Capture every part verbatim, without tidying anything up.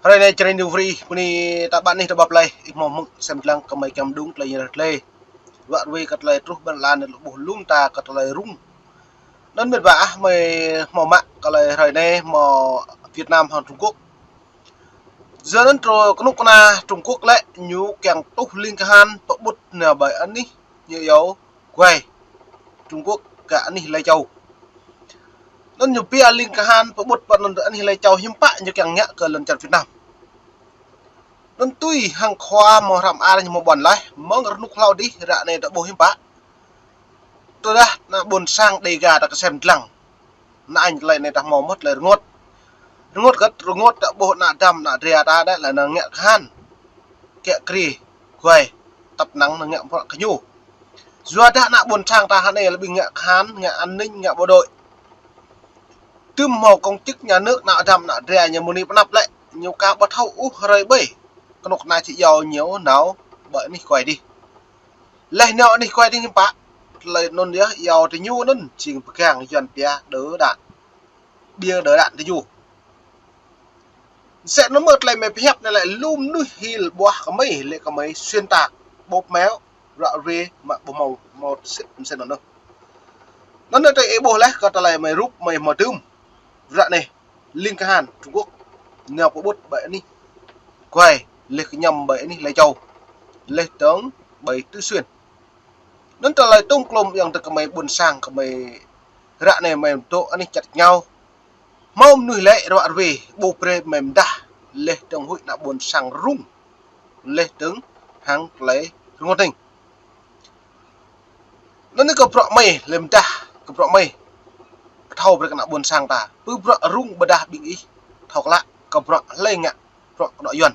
Hrơi anai čơreng ñu free, bơni ta ƀă anih ta ƀă plei, ih hmâo mơ̆ng sem lăng kơ mơi kiăng mơđung tơlơi ñu rơtlê. Wă rơwe kơ tơlơi truh ƀơi lŏn anai lŏ ƀuh lŏm ta kơ tơlơi rŭng. Anŭn mĕt wa ah, mơi hmâo mă kơ tơlơi hrơi anai hmâo Việt Nam hăng Trung Quốc. Yua anŭn truh kơnuk kơna Trung Quốc lĕ ñu kiăng tuh ling kahan pơƀut nao ƀơi anih ñu iâu Kuai, Trung Quốc kơ anih Lai Châu. Anŭn ñu pia ling kahan pơƀut pơ anŭn anih Lai Châu hiư̆m pă ñu kiăng ngă kơ lŏn čar Việt Nam. Anŭn tui hăng khua mơ̆ng hrăm ar ñu mơ̆ ƀuăn laih, mơ̆ng rơnŭk hlâo dih ră anai ta ƀuh hiư̆m pă. Tơdah ană ƀôn sang Đêga ta kơsem dlăng. Ană añ tơlơi anai ta hmâo mơ̆ tơlơi rơngot. Rơngot gơ̆t, rơngot ta ƀuh ană dăm, ană dra ta đĕ lĕ nao ngă kahan. Kiă kriê, Kuai, tăp năng nao ngă bruă kơ ñu. Yua dah ană ƀôn sang ta hơnai lĕ ƀing ngă kahan, ngă an ninh, ngă bộ đội. Tơm hmâo công chức nhà nước ană dăm, ană dra ñu mơni pơnăp lĕ, ñu ka ƀu thâo ôh hrơi ƀơi. Kơnuk kơna či iâu ñu nao ƀơi anih Kuai dih. Laih nao anih Kuai dih hiư̆m pă. Tơlơi anŭn yơh iâu tơ ñu anŭn jing pơgang Yuan pia đơ đan. Ƀiă đơ đan tơ ñu. Mơsĕ anŭn mơ̆ tơlơi mơi pơhiăp anai lĕ lu mơnuih hil ƀuah kơ mơi, lĕ kơ mơi xuyên tạc, bóp méo, ră ruê mă ƀu hmâo, hmâo sĭt mơsĕ anŭn. Anŭn anai tơlơi ih ƀuh laih kơ tơlơi mơi rup mơi hmâo tơm. Ră anai, ling kahan Trung Quốc nao pơƀut ƀơi anih Kuai, laih kơ ñăm ƀơi anih Lai Châu, laih dơ̆ng ƀơi Tứ Xuyên. Anŭn tơlơi tŏng klôm yơh tơ kơ mơi ƀôn sang kơ mơi ră anai mơi dŏ anih čar ñu. Hmâo mơnuih lĕ ră ruê ƀu brơi mơi mơdah, laih dơ̆ng huĭ ană ƀôn sang rŭng, laih dơ̆ng hăng tơlơi rơngot anih. Anŭn anai kơ bruă mơi lĕ mơdah, kơ bruă mơi pơthâo brơi kơ ană ƀôn sang ta. Pơ bruă rŭng ƀôdah ƀing ih thâo klă kơ bruă hlơi ngă bruă kơnuk Yuan.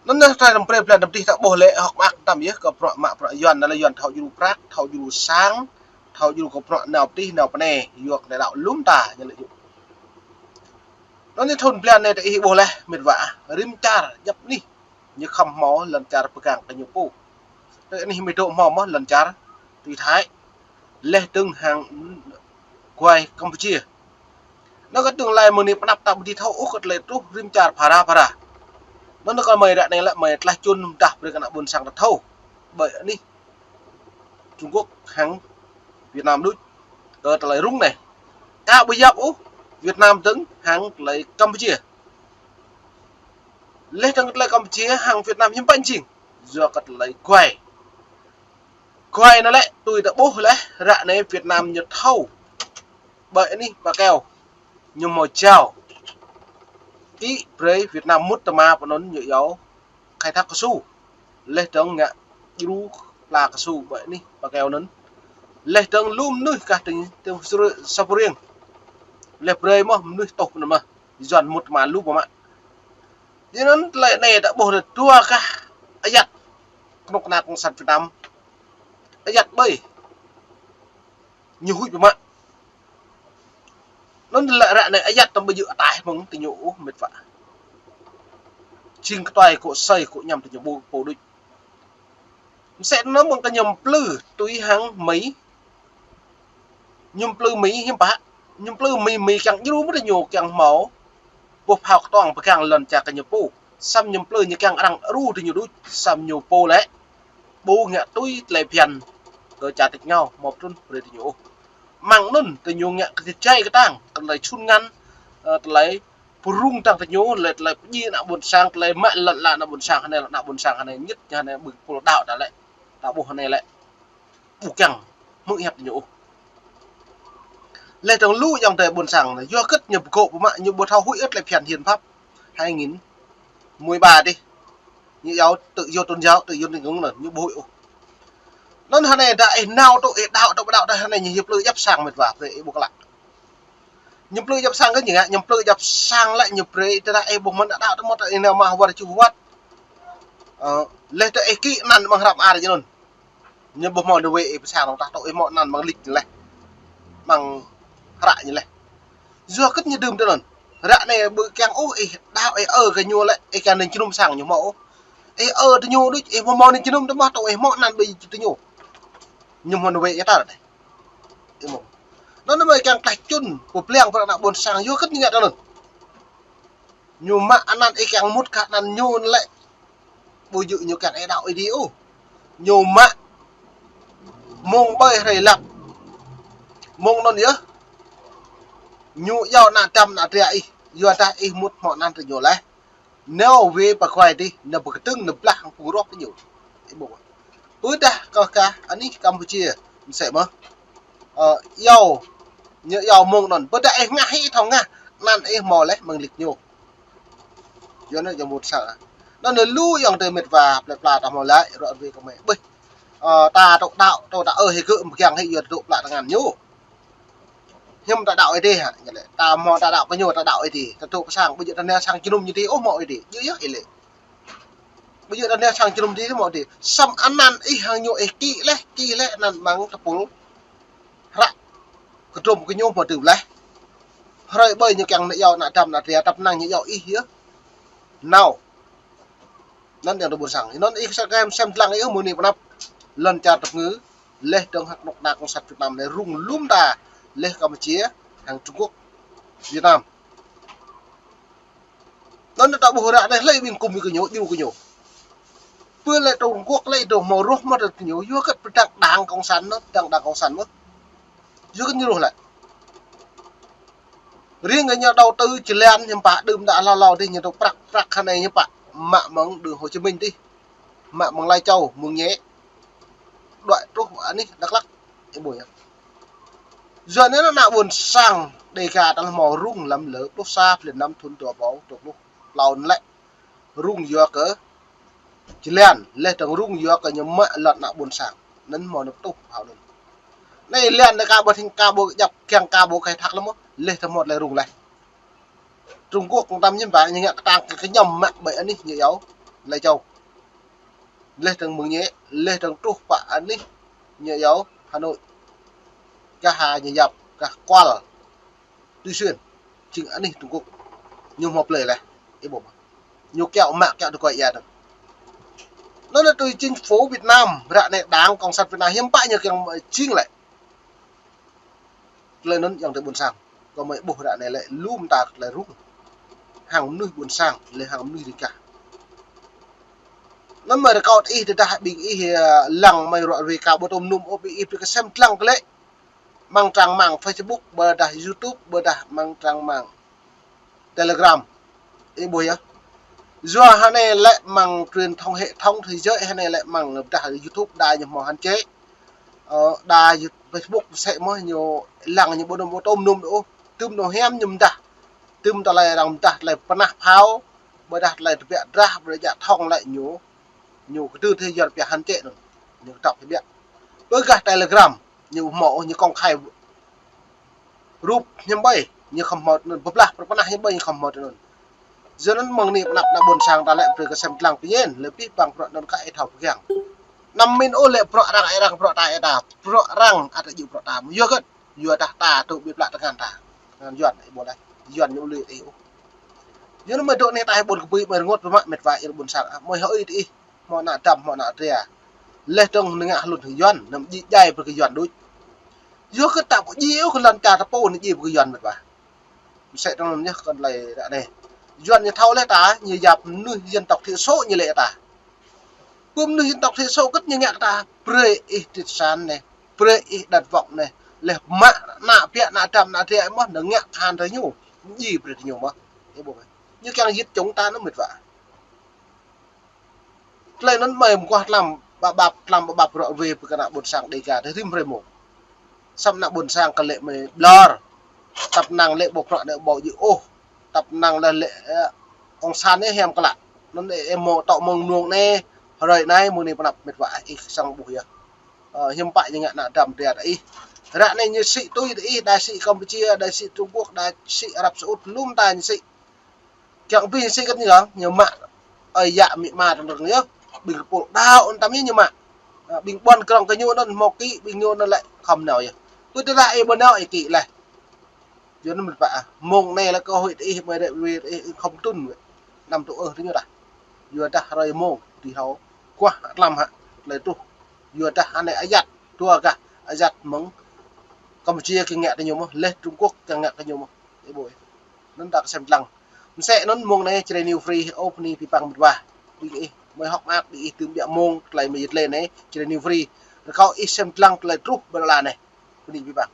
Anŭn anai tơlơi răm brơi blan răm dih ta ƀuh lĕ hŏk mơak tăm yơh kơ bruă mă bruă Yuan, anai lĕ Yuan thâo djru prăk, thâo djru sang, thâo djru kơ bruă nao pơtih, nao pơnai, yua kơ tơlơi đaŏ lŏm ta ñu lĕ yua. Anŭn anai thun blan anai tơ ih ƀuh laih mĕt wa ah, rĭm čar djăp anih ñu khŏm hmâo lŏn čar pơgang kơ ñu pô. Tơ anih mơi dŏ hmâo mơ̆ lŏn čar tui Thái, laih dơ̆ng hăng Kuai Campuchia. Anŭn kơ tương lai mơni pơnăp ta ƀu dưi thâo ôh kơ tơlơi truh rĭm čar phara phara. Anŭn kơ mơi ră anai lĕ mơi tlaih čun mơdah brơi kơ ană ƀôn sang ta thâo. Ƀơi anih Trung Quốc hăng Việt Nam đôč kơ tơlơi rŭng anai. Ka ƀu yap ôh Việt Nam dơ̆ng hăng tơlơi Campuchia. Laih dơ̆ng tơlơi Campuchia hăng Việt Nam hiư̆m pă jing. Yua kơ tơlơi Kuai. Kuai anai lĕ tui ta ƀuh laih ră anai Việt Nam ñu thâo ƀơi anih Pokeo ñu hmâo jao kĭ brơi Việt Nam mŭt tơma pơ anŭn ñu iâu khai thác cao su. Laih dơ̆ng ngă djru pla cao su ƀơi anih Pokeo anŭn. Laih dơ̆ng lu mơnuih kah tơ̆ng tơ̆ng Sa Pô Riêng. Laih brơi mơ̆ mơnuih tŏh anŭn mơ̆. Yuan mŭt tơma lu pơmă. Yua anŭn tơlơi anai ta ƀuh dua kah ayăt kơnuk kơna Cộng sản Việt Nam. Ayăt ƀơi ñu huĭ pơmă. Anŭn lĕ ră anai ayăt tơm ƀu djơ̆ ataih mơ̆ng tơ ñu ôh mĕt wa. Jing kơtuai kơ asơi kơ ñăm tơ ñu pô, pô đôč. Mơsĕ anŭn mơ̆ng kơ ñu mplư tui hăng mơi. Ñu mplư mơi hiư̆m pă. Ñu mplư mơi, mơi kiăng djru mơ̆ tơ ñu kiăng hmâo boh phao kơtuang pơgang lŏn čar kơ ñu pô. Samơ̆ ñu mplư ñu kiăng arăng djru tơ ñu đôč. Samơ̆ ñu pô lĕ ƀu ngă tui tơlơi phiăn kơ čar tač rơngiao hmâo pơtrŭn brơi tơ ñu ôh. Mơ̆ng anŭn tơ ñu ngă kơ tơjai kơtang, tơlơi čun ngăn, ơ, tơlơi pơrŭng tăng tơ ñu, lĕ tơlơi pơdjai ană ƀôn sang, tơlơi mă lŏn ala ană ƀôn sang hơnai, ană ƀôn sang hơnai, ñĕt ñu hơnai ƀing pô đaŏ ta lĕ. Ta ƀuh hơnai lĕ ƀu kiăng hmư̆ hiăp tơ ñu ôh. Laih dơ̆ng lu ayŏng adơi ƀôn sang anai, yua hơget ñu pơgŏ pơmă, ñu ƀu thâo huĭ ôh tơlơi phiăn hiến pháp hai nghìn mười ba dih. Ñu iâu tự do tôn giáo, tự do tín ngưỡng anŭn, ñu ƀu huĭ ôh. Anŭn hơnai dah ih nao tŭ, ih đaŏ tŭ, ƀu đaŏ tŭ hơnai ñu hiăp plư djăp sang mĕt wa, brơi ih ƀuh klă. Ñu plư djăp sang kơ ñu ngă, ñu plư djăp sang lĕ ñu brơi tơdah ih ƀuh mơ̆n đaŏ tŭ mơ̆ tơ ih nao mă wơr čuh wơ̆t. Ơ, laih tơ ih kĭ anăn mơ̆ng hrăm ar ñu anŭn. Ñu ƀuh hmâo nao wĕ ih pơ sang dơ̆ng tah tŭ ih hmâo anăn mơ̆ng lik ñu laih. Mơ̆ng hră ñu laih. Yua hơget ñu dưm tơ anŭn. Ră anai ƀu kiăng ôh ih đaŏ ih ơ kơ ñu lĕ ih kiăng anăn jơnum sang ñu hmâo ôh. Ih ơ tơ ñu đôč ih ƀu hmâo anăn jơnum tơ mơ̆ tŭ ih hmâo anăn ƀơi tơ ñu. Ñu hmâo nao wĕ ñu tar anai. Ih hmâo. Anŭn mơi kiăng tlaih čun pơblang brơi ană ƀôn sang yua hơget ñu ngă tơ anŭn. Ñu mă anăn ih kiăng mŭt kơ anăn ñu lĕ. Ƀu djơ̆ ñu kiăng ih đaŏ Ơi Adai ôh. Ñu mă mơ̆ng ƀơi hrơi lăp. Mơ̆ng anŭn yơh. Ñu iâu ană dăm ană dra ih. Yua dah ih mŭt hmâo anăn tơ ñu laih. Nao wai pơ kuai dih, nao pơkơdơ̆ng, nao blah hăng phung roh tơ ñu. Ih ƀuh. Ƀôdah kơ kah anih Campuchia, mơsĕ mơ̆. Ơ, iâu, ñu iâu mơ̆ng anŭn. Ƀôdah ih ngă hĭ thâo ngă, anăn ih hmâo laih mơ̆ng lĕ ñu. Yua anŭn yơh mŭt sang. Anŭn lu ayŏng adơi met wa plơi pla ta hmâo laĭ, rŏ wai kơ mơi. Ƀuh. Ơ, ta tŏ đaŏ, tŏ đaŏ, ơ, hĭ kơ mơ̆ kiăng hĭ yua tŏ plă tơngan ñu. Hiư̆m ta đaŏ Ơi Adai hă, ñu laĭ. Ta hmâo ta đaŏ kơ ñu, ta đaŏ Ơi Adai. Ta tŏ pơ sang, ƀu djơ̆ ta nao sang jơnum ñu dih, ôh hmâo Ơi Adai. Djơ̆ yơh ih lĕ. Ƀu djơ̆ ta nao sang jơnum ñu dih, hmâo Ơi Adai. Samơ̆ anăn ih hăng ñu ih kĭ laih, kĭ laih anăn mơ̆ng tơpul. Hră kơdrôm kơ ñu hmâo tŭ laih. Hrơi ƀơi ñu kiăng nao iâu ană dăm ană dra, tăp năng ñu iâu ih yơh. Nao. Anŭn ayŏng adơi ƀuôn sang. Anŭn ih sa kem sem dlăng ih mơ̆ng anai pơ anăp. Lŏn čar tơpơngư. Laih dơ̆ng hơ̆k mơak ană cộng sản Việt Nam anai rŭng lŏm ta. Laih Campuchia, hăng Trung Quốc, Việt Nam. Anŭn ta ƀuh ră anai hlơi ƀing kŭm kơ ñu, djru kơ ñu. Pơ lĕ Trung Quốc lĕ dŏ hmâo roh mơ̆ tơ ñu, yua kơ pơdăng đảng cộng sản anŭn, pơdăng đảng cộng sản mơ̆. Yua kơ ñu roh lĕ. Riêng kơ ñu đầu tư jơlan hiư̆m pă đưm đă hlâo hlâo dih ñu dŏ prăk, prăk hơnai hiư̆m pă. Mă mơ̆ng đường Hồ Chí Minh dih. Mă mơ̆ng Lai Châu, Mường Nhé. Đuaĭ truh anih Dak Lak. Ih ƀuh yơh. Yua anŭn ană ƀuôn sang Dêga ta hmâo rŭng lăm lơ pluh sa blan năm thŭn dua rơbâo dua pluh klâo anŭn lĕ. Rŭng yua kơ jơlan, laih dơ̆ng rŭng yua kơ ñu mă lŏn ană ƀuôn sang. Anŭn hmâo anŭn tuh hao anŭn. Anai jơlan anai ka ƀu thĭng ka ƀu djăp kiăng ka ƀu khai thác lăm mơ̆, laih tơmơ̆t laih rŭng laih. Trung Quốc tăm ñăm pă ñu ngă kơtang kơ kơñăm mă ƀơi anih ñu iâu Lai Châu. Laih dơ̆ng Mường Nhé, laih dơ̆ng truh pă anih ñu iâu Hà Nội. Kah ha ñu yap, kah kual. Tui Xuyên, jing anih Trung Quốc. Ñu hmâo plơi laih, ih ƀuh mơ̆. Ñu kiaŏ mă kiaŏ tơkuai ia dơ̆ng. Anŭn tui chính phủ Việt Nam, ră anai đảng cộng sản Việt Nam hiư̆m pă ñu kiăng jing lĕ. Tơlơi anŭn ayŏng adơi ƀuôn sang. Kơ mơi ƀuh ră anai lĕ lŏm ta tơlơi rŭng. Hăng mơnuih ƀuôn sang, laih hăng mơnuih Dêga. Anŭn mơi rơkâo ih tơdah ƀing ih, ơ, lăng mơi rŏ wai ka ƀu tŏm num ôh ƀing ih brơi kơ sem dlăng kơ lĕ. Mơ̆ng trang mạng Facebook, ƀôdah YouTube, ƀôdah mơ̆ng trang mạng Telegram. Ih ƀuh yơh. Yua hơnai lĕ mơ̆ng truyền thông hệ thống thế giới, hơnai lĕ mơ̆ng ƀôdah YouTube đa ñu hmâo hăn čĕ. Ơ, đa You-, Facebook mơsĕ mơ̆ ñu lăng ñu ƀu num ƀu tŏm num ôh. Tơm nô hiam ñu mơdah. Tơm tơlơi arăng mơdah tơlơi pơnah phao. Ƀôdah tơlơi tơbiă drah, ƀôdah jak thŏng lĕ ñu. Ñu kơdư thê Yuan pia hăn čĕ anŭn. Ñu kơdŏp tơbiă. Ƀôdah Telegram. Ñu hmâo ôh ñu công khai rup hiư̆m ƀơi, ñu khŏm hmâo anŭn, pơblah pơpơnah hiư̆m ƀơi ñu khŏm hmâo anŭn. Yua anŭn mơ̆ng anai pơ anăp ană ƀuôn sang ta lĕ brơi kơ sem dlăng pơñen, lĕ pih păng bruă anŭn kơ ih thâo pơgang. Anăm min ôh lĕ bruă arăng ih arăng bruă ta ih ta, bruă arăng ăt djơ̆ bruă ta. Yua kơ, yua dah ta tŭ ƀĭ plă tơngan ta. Tơngan Yuan ih ƀuh laih, Yuan ñu lui ih ôh. Yua anŭn mơi dŏ anai ta ƀôn kơ bui mơi rơngot pơmă met wa ih ƀuôn sang, mơi hơi ih. Hmâo ană dăm, hmâo ană dra. Laih dơ̆ng nao ngă hlŭn hăng Yuan, anăm djai brơi kơ Yuan đôč. Yua kơ ta ƀu djai ôh kơ lŏn čar ta pô anai djai brơi kơ Yuan met wa. Mơsĕ tơlơi anŭn yơh kơ tơlơi ră anai. Yuan ñu thâo laih ta, ñu yap mơnuih dân tộc thiểu số ñu lĕ ta. Pơ mơnuih dân tộc thiểu số kơ ñu ngă kơ ta, brơi ih triệt sản anai, brơi ih đặt vọng anai. Laih mă ană biă ană dăm ană dra mơ̆, nao ngă khan tơ ñu, djai brơi tơ ñu mơ̆. Ih ƀuh. Ñu kiăng diệt chủng ta anŭn met wa. Tơlơi anŭn mơi mơguah tlam ƀap ƀap, tlam ƀap ƀap rŏ wai pơ kơ ană ƀôn sang Dêga tơ rĭm hrơi mông. Samơ̆ ană ƀôn sang kơ lĕ mơi ƀlŏr. Tăp năng lĕ ƀu prăk lĕ ƀu djơ̆ ôh. Tăp năng lĕ lĕ, ơ, ong san anai hiam kơ lă. Anŭn ih hmâo tŏ mơ̆ng mơnơ̆ng anai, hrơi anai, mơ̆ng anai pơ anăp met wa ih sang ƀuh yơh. Ơ, hiư̆m pă ñu ngă ană dăm dra ta ih. Ră anai ñu sĭ tui ta ih, đa sĭ Campuchia, đa sĭ Trung Quốc, đa sĭ Arab Saudi, lŏm ta ñu sĭ. Kiăng ƀing sĭ kơ ñu, ñu mă. Ơi yă amĭ ama tơdơ̆ng yơh. Ƀing pul đaŏ anŭn tăm yơh ñu mă. Ơ, ƀing ƀôn krong kơ ñu anŭn hmâo kĭ, ƀing ñu anŭn lĕ khŏm nao yơh. Tui tơdah ih ƀu nao ih kĭ laih. Yua anŭn met wa, mơ̆ng anai lĕ kơ hơi ih mơi rĕ wai ih khŏm tŭn wai. Anăm tŭ ơh tơ ñu dah. Yua dah hrơi mông, tui hao. Kuah tlam hă, tơlơi truh. Yua dah anai ayăt, dua gah ayăt mơ̆ng Campuchia kiăng ngă tơ ñu mơ̆, laih Trung Quốc kiăng ngă tơ ñu mơ̆. Ih ƀuh. Anŭn ta kơ sem dlăng. Mơsĕ anŭn mông anai Jrai New Free, ơ bơni abih bang mơtuah. Ƀing ih mơi hŏk mơak, ƀing ih tŭ ƀiă mông tơlơi mơi yet lĕ anai Jrai New Free. Rơkâo ih sem lăng tơlơi truh ƀơi lŏn ala anai. Bơni abih bang.